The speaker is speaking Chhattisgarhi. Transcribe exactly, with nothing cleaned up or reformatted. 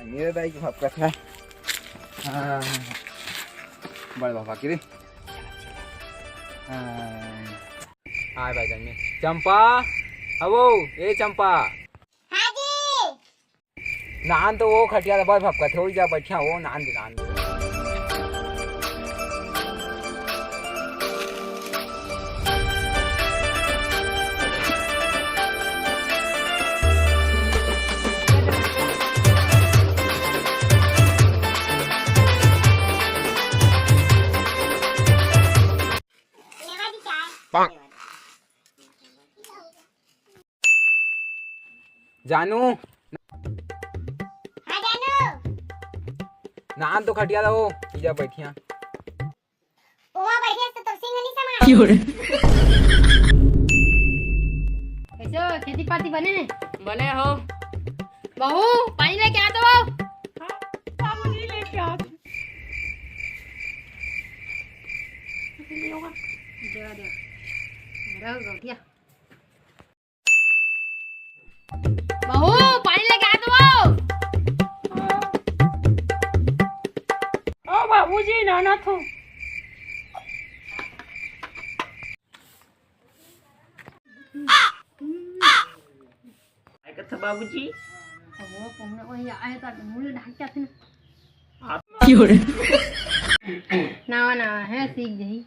मेरे दाई के भपकत हे। हाँ, बड़ बाबा के रे। हाँ। आय भाई जान में। चंपा, अवो, ए चंपा। हाँ जी। नान तो वो खटिया ला बड़ भपकत हे, जा बैठिया वो नान दे, नान दे। जानू। हाँ जानू। नान तो खटिया ला वो, इजा बैठिया। ओमा बैठे तो तोर सिंग नहीं समा। क्यों रे? कैसे हो, खेती पाती बने? बने हो। बहू, पानी लेके आ तो। हाँ, बाबूजी लेके आ। देवा, देवा। रहो, गौटिया। बहू, पानी लेके आ तो। ओ बाबूजी, नहाना थो। काय करत बाबूजी? ओ, पहुना वही आए ता मुंह ढक के आथे ना। आप क्यों रे? नवा नवा हे, सीख जाही।